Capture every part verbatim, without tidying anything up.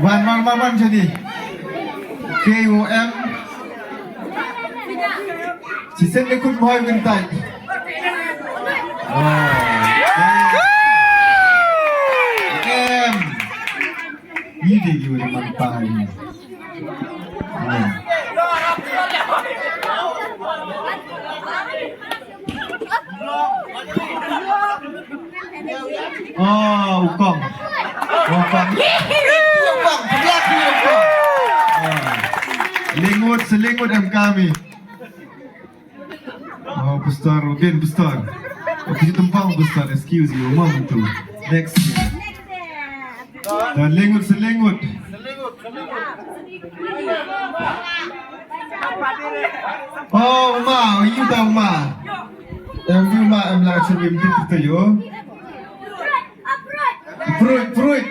Wan, wan, wan, wan, jadi. K O M. Shisien ne kut mohoi kyntait. Oh. Em. Ni de yu de man pa ni. Em. Oh, u kong. U kong. U kong, pynlak ni u kong. Oh. Lingut, selingut em kami. Oh, Pastor Udin, Pastor. Oh, kita tempang, Pastor. Excuse you, mom tu. Next. Dan lingut, selingut. Oh, ma, you tahu ma. Em, you ma, em lah cakap em tu kita yo. Fruit, fruit.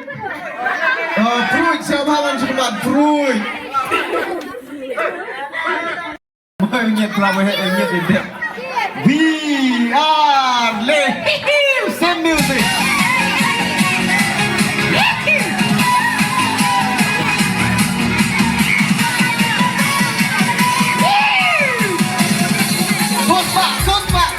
Oh, fruit, siapa yang cakap fruit? Mai ngiat pla mai ngiat dep. We are le. Same music. Sos pak, sos pak.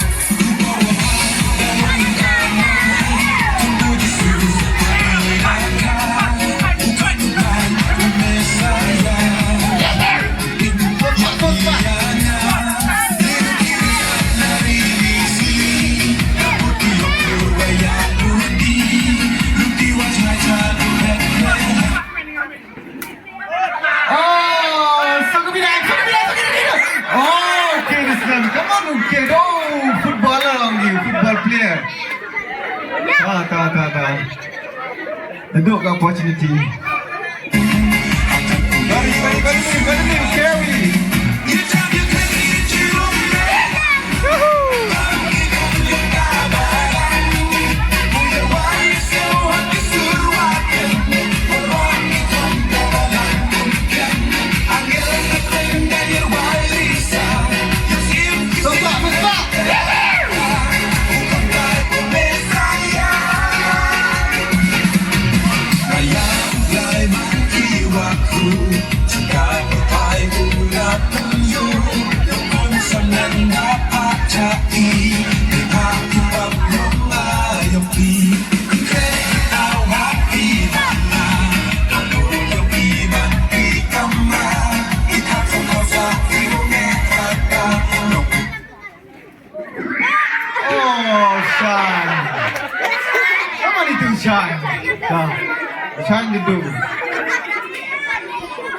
Oh, so good, so good, so good. Oh, okay, this one. Come on, okay. Oh, footballer only, football player. Ta, ta, ta, ta. Nadooh ka opportunity. Bari, bari, bari, bari, bari, carry. Oh, shine. Come on, itu shine. Shine, shine the door.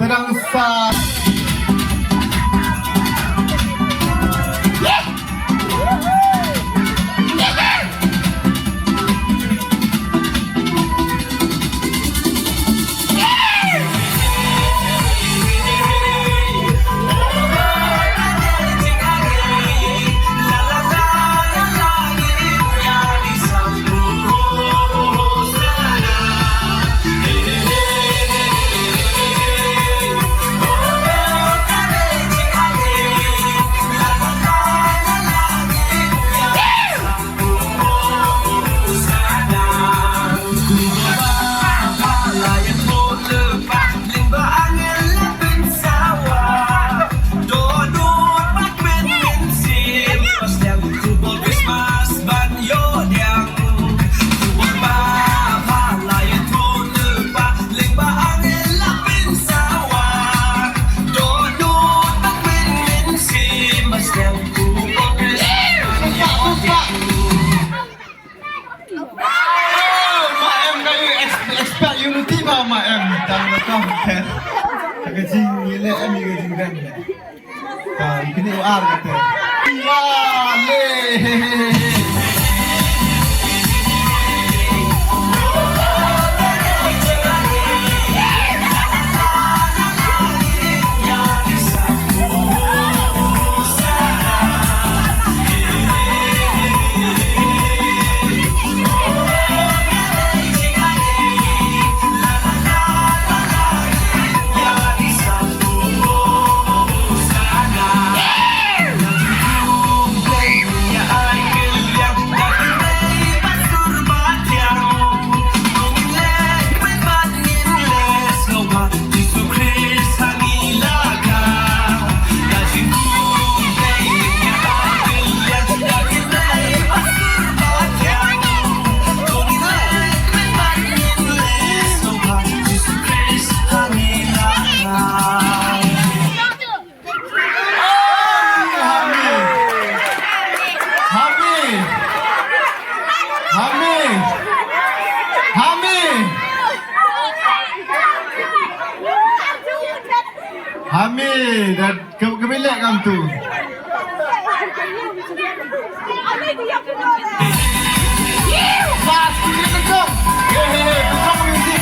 Tadang sa. Oh, ma em ka ïa ex-, expect unity ba ma em. Tang na ka hotel. Ka jingïaleh em ïa ka jingdang. Ka kini u ar kata. Ya le. Hami, da ka, ka bilek kam tu. Bas, kita kejong. He, he, he, kejong music.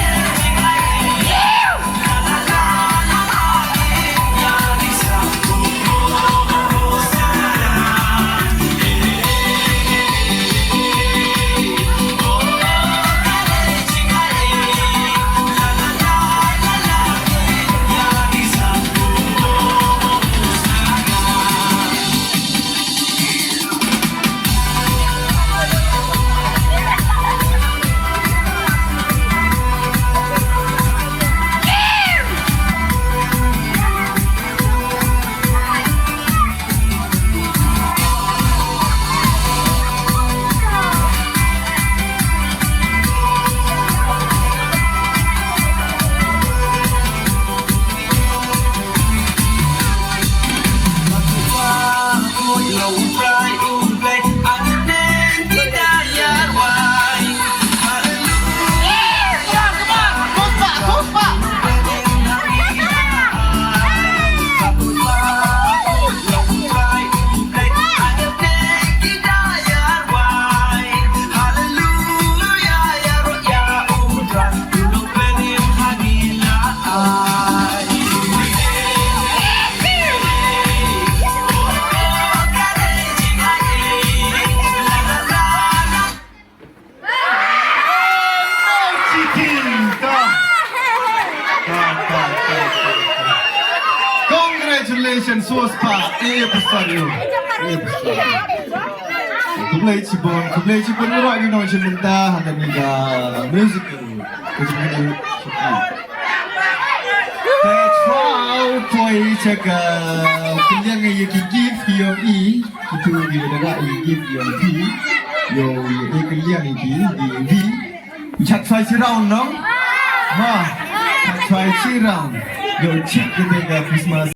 Congratulations, sos pa. Eh, pastor yo. Eh, pastor. Khublei chibun, khublei chibun ruh ïa ngi nongshim bynta ha kane ka musical. Ka jingmut. Te thrang poi cha ka kylliang ïa ki gift ki ïong i. Kitu ki da ïa ki gift ïong phi. Ïong i kylliang ïa ki, ïa ki. Chat try shi round, no? Ma, chat try shi round. Yo, check the mega Christmas.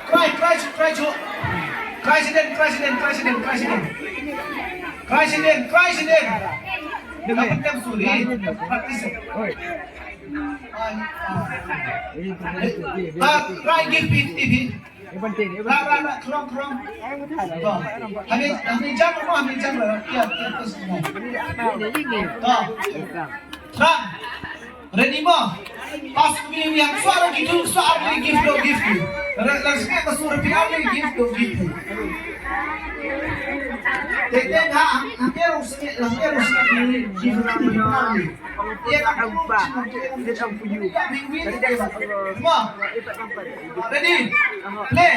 Try, try, try, try. Try siden, try siden, try siden, try siden. Try siden, try siden. Dapat tem suri. Practice. Ah, try give it, it, it. Ra, ra, ra, khrong, khrong. To. Hami, hami jam mo, hami jam mo. Ya, ya, terus mo. To. Try. Ready mo? Pas kami yang suara gitu, suara lagi gift do gift. Lagi suara final lagi gift do gift. Tete ha, hampir usik, hampir usik gift final. Dia tak empat, dia tak puyu. Win win. Mo. Ready? Play.